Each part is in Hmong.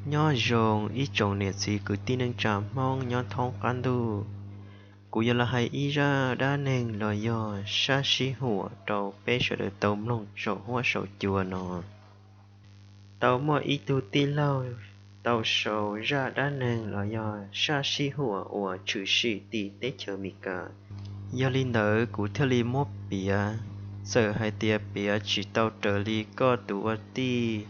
Nyob zoo ib tsoom niam txiv kwv tij neej tsa Hmoob nyob thoob qab ntuj. Kuv yuav los hais ib zaj dab neeg los yog sab sib huam rau peb sawv daws tau mloog saum huab saum cua no. Tau muaj ib tug tij laug tau sau zaj dab neeg los yog sab sib huam uas tshwm sim tim teb chaws Amelikas. Yog li ntawd kuv thiaj li muab piav, txawm hais tias piav tsis tau raws li koj tus ua tij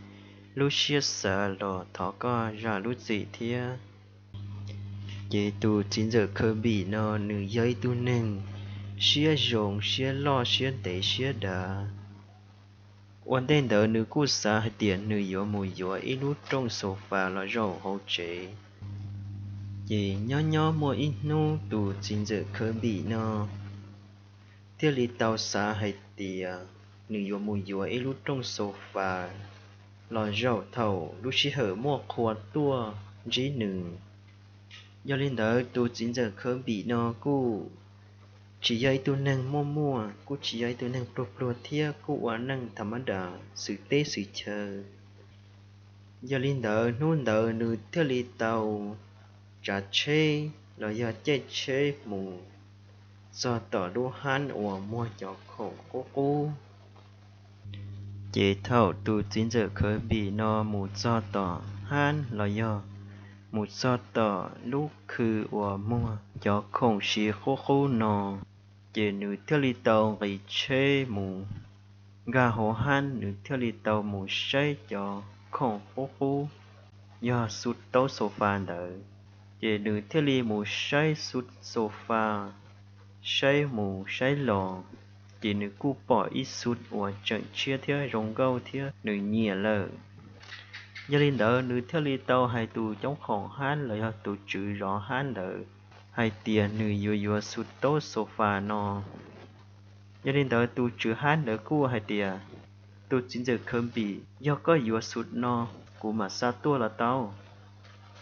lub siab xav los thov koj zam lub txim thiab. Ces tus txiv ntxawm Khawv Npim no nws yog ib tug neeg siab zoo, siab loj, siab ntev, siab dav. Ua ntej ntawd nws kuj xav hais tias nws yuav mus yuav ib lub rooj xo fas los zaum hauv tsev. Ces nyob nyob muaj ib hnub tus txiv ntxawm Khawv Npim no thiaj li tau xav hais tias nws yuav mus yuav ib lub rooj xo fas los zaum thaum lub sij hawm muaj qhua tuaj ntsib nws. Yog li ntawd tus txiv ntxawm Khawv Npim no kuj tsis yog ib tug neeg muaj muaj, kuj tsis yog ib tug neeg pluag pluag thiab, kuj ua neej tham mab das xwm teb xwm chaw. Yog li ntawd hnub ntawd nws thiaj li tau tsav tsheb los yog caij tsheb mus txog tom lub hab uas muag cov khoom qub qub. Ces thaum tus txiv ntxawm Khawv Npim no mus txog tom hab los yog mus txog tom lub khw uas muag cov khoom siv qub qub no, ces nws thiaj li tau nqis tsheb mus nkag hauv hab, nws thiaj li tau mus saib cov khoom qub qub yog xu taub xo fas ntawd. Ces nws thiaj li mus saib xu xo fas, saib mus saib los, ces nws kuj pom ib xu uas tseem tshiab thiab zoo nkauj thiab nws nyiam lawm. Yog li ntawd nws thiaj li tau hais tus coob khoom hab los yog tus tswv zov hab ntawd hais tias nws yuav yuav xu taub xo fas no. Yog li ntawd tus tswv hab ntawd kuj hais tias, tus txiv ntxawm Khawv Npim, yog koj yuav xu no, kuv mam xa tuaj los tau.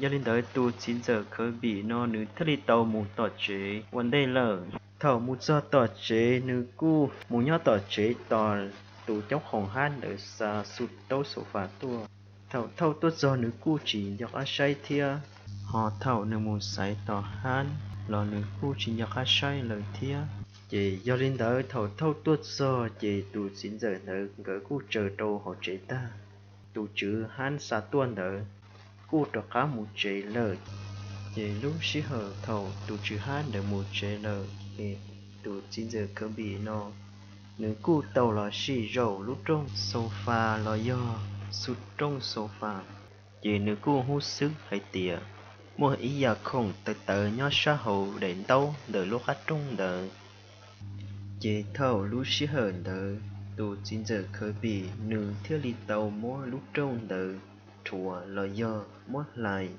Yog li ntawd tus txiv ntxawm Khawv Npim no nws thiaj li tau mus tom tsev ua ntej lawm. Thaum mus txog tom tsev nws kuj mus nyob tom tsev tos tus coob khoom hab ntawd xa xu taub xo fas tuaj. Thaum thauj tuaj txog nws kuj tsis nco qab saib thiab, ho thaum nws mus xaiv tom hab los nws kuj tsis nco qab saib lawm thiab. Ces yog li ntawd thaum thauj tuaj txog ces tus txiv ntxawm ntawd nkawd kuj tsaws rau hauv tsev tag, tus tswv hab xa tuaj ntawd kuj rov qab mus tsev lawm. Ces lub sij hawm thaum tus tswv hab ntawd mus tsev lawm ces tus txiv ntxawm Khawv Npim no nws kuj tau los sim zaum lub rooj xo fas los yog xu rooj xo fas. Ces nws kuj hub xwb hais tias muaj ib yam khoom tawv tawv nyob sab hauv daim ntaub ntawm lub qab rooj ntawd. Ces thaum lub sij hawm ntawd tus txiv ntxawm Khawv Npim nws thiaj li tau muab lub rooj ntawd rhuav los yog muab hlais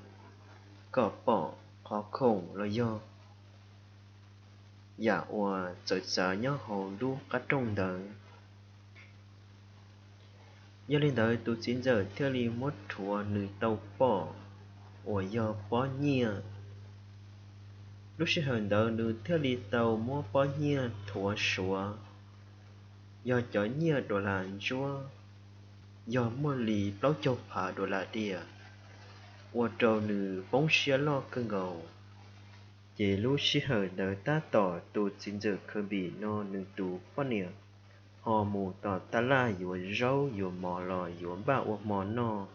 kom pom qhov khoom los yog yam uas txawv txav nyob hauv lub qab rooj ntawd. Yog li ntawd tus txiv ntxawm thiaj li muab rhuav nws tau pom uas yog pob nyiaj. Lub sij hawm ntawd nws thiaj li tau muab pob nyiaj rhuav suav, yog cov nyiaj dollar ntsuab, yog muaj li plaub caug phav dollar tiam, ua rau nws poob siab loj kawg nkaus. Ces lub sij hawm ntawd tab tom tus txiv ntxawm Khawv Npim no nws tus poj niam ho mus tom taj laj yuav zaub yuav mov los yuav npaj ua hmo noj.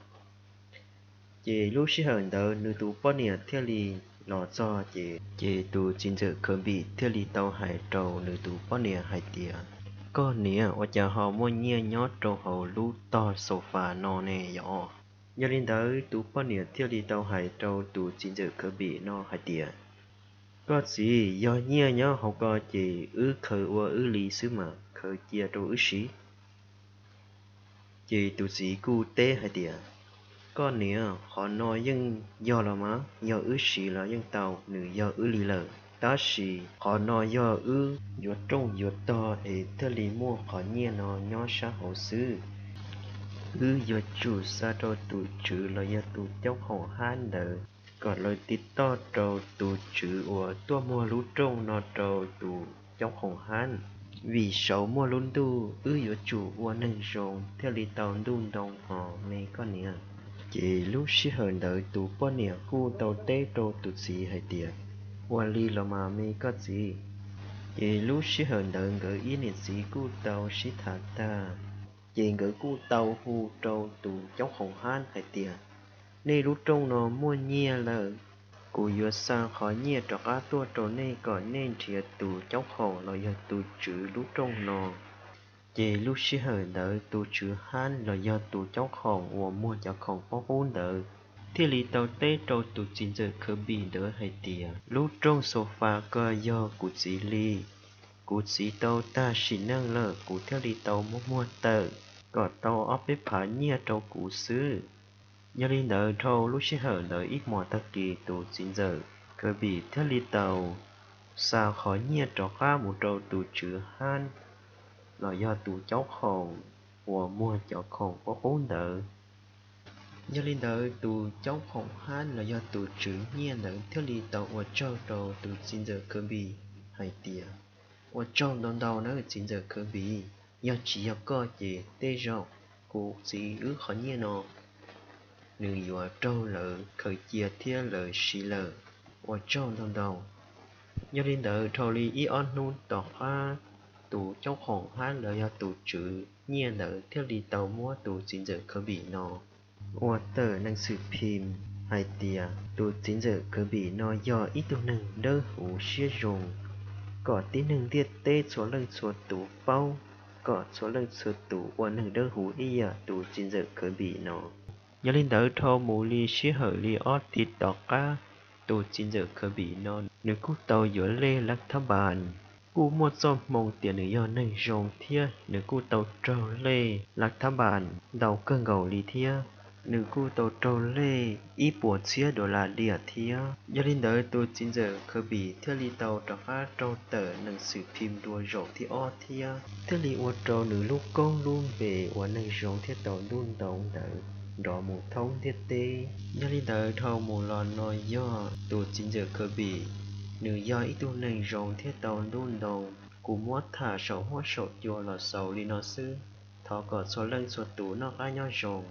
Ces lub sij hawm ntawd nws tus poj niam thiaj li los txog ces, ces tus txiv ntxawm Khawv Npim thiaj li tau hais rau nws tus poj niam hais tias, koj niam, ua cas ho muaj nyiaj nyob rau hauv lub tog xo fas no ne yom? Yog li ntawd tus poj niam thiaj li tau hais rau tus txiv ntxawm Khawv Npim no hais tias, koj txiv, yog nyiaj nyob hauv ko ces wb khaws ua wb li xwb mas khaws cia rau wb siv. Ces tus txiv kuj teb hais tias, koj niam, qhov no yeej yog los mas, yog wb siv los yeej tau, nws yog wb li lawm. Tab sis qhov no yog wb yuav rooj yuav tog es thiaj li muaj qhov nyiaj no nyob sab hauv xwb. Wb yuav tsum xa rau tus tswv los yog tus coob khoom hab ntawd kom lawv tiv toj rau tus tswv uas tuaj muag lub rooj no rau tus coob khoom hab, vim saum muaj lub ntuj, wb yuav tsum ua neeg zoo thiaj li tau ntuj ntoo hos me koj niam. Ces lub sij hawm ntawd tus poj niam kuj tau teb rau tus txiv hais tias, Ua li los mas me koj txiv. Ces lub sij hawm ntawd nkawd ib niam txiv kuj tau sib tham tag, ces nkawd kuj tau hu rau tus caub khoom hab hais tias, Nej lub rooj no muaj nyiaj lawm, kuv yuav xa qhov nyiaj rov qab tuaj rau nej kom nej nrhiav tus caub khoom los yog tus tswv lub rooj no. Ces lub sij hawm ntawd tus tswv hab los yog tus caub khoom uas muag cov khoom pob qub ntawd thiaj li tau teb rau tus txiv ntxawm Kirby ntawd hais tias, Lub rooj sofa ko yog kuv txiv li. Kuv txiv tau tag sim neej lawm kuv thiaj li tau muab muag tawm kom tau ob peb phav nyiaj rau kuv xwb. Yog li ntawd dhau lub sij hawm ntawd ib hmos tag kis tus txiv ntxawm Kirby thiaj li tau xa qhov nyiaj rov qab mus rau tus tswv hab los yog tus caub khoom uas muag cov khoom pob qub ntawd. Yog li ntawd tus caub khoom hab los yog tus tswv nyiaj ntawd thiaj li tau ua tsaug rau tus txiv ntxawm Kirby hais tias, Ua tsaug ntau ntau nawb txiv ntxawm Kirby, yog tsis yog koj ces tej zaum kuv txiv wb qhov nyiaj no nws yuav raug lawv khaws cia thiab lawv siv lawm. Ua tsaug ntau ntau. Yog li ntawd dhau li ib ob hnub tom qab tus caub khoom hab los yog tus tswv nyiaj ntawd thiaj li tau muab tus txiv ntxawm Kirby no ua tawm neeg xwm phim hais tias tus txiv ntxawm Kirby no yog ib tug neeg dawb huv siab zoo, kom tib neeg ntiaj teb txhua leej txhua tus paub, kom txhua leej txhua tus ua neeg dawb huv ib yam tus txiv ntxawm Kirby no. Yog li ntawd dhau mus li sij hawm li ob hlis tom qab, tus txiv ntxawm Kirby no nws kuj tau yuav lej lav thab npas, kuj muaj txoj hmoo tias nws yog neeg zoo thiab nws kuj tau raug lej lav thab npas ntau kawg nkaus li thiab. Nws kuj tau raug lej ib puas txhiab dollar diam thiab. Yog li ntawd tus txiv ntxawm Kirby thiaj li tau rov qab raug tawm neeg xwm phim dua zaum thib ob thiab, thiaj li ua rau nws lub koob lub npe uas neeg zoo thiab tau ntuj ntoo ntawd nrov mus thoob ntiaj teb. Yog li ntawd dhau mus los no yog tus txiv ntxawm Kirby, nws yog ib tug neeg zoo thiab tau ntuj ntoo. Kuv muab tham saum huab saum cua los xaus li no xwb. Thov kom txhua leej txhua tus noj qab nyob zoo.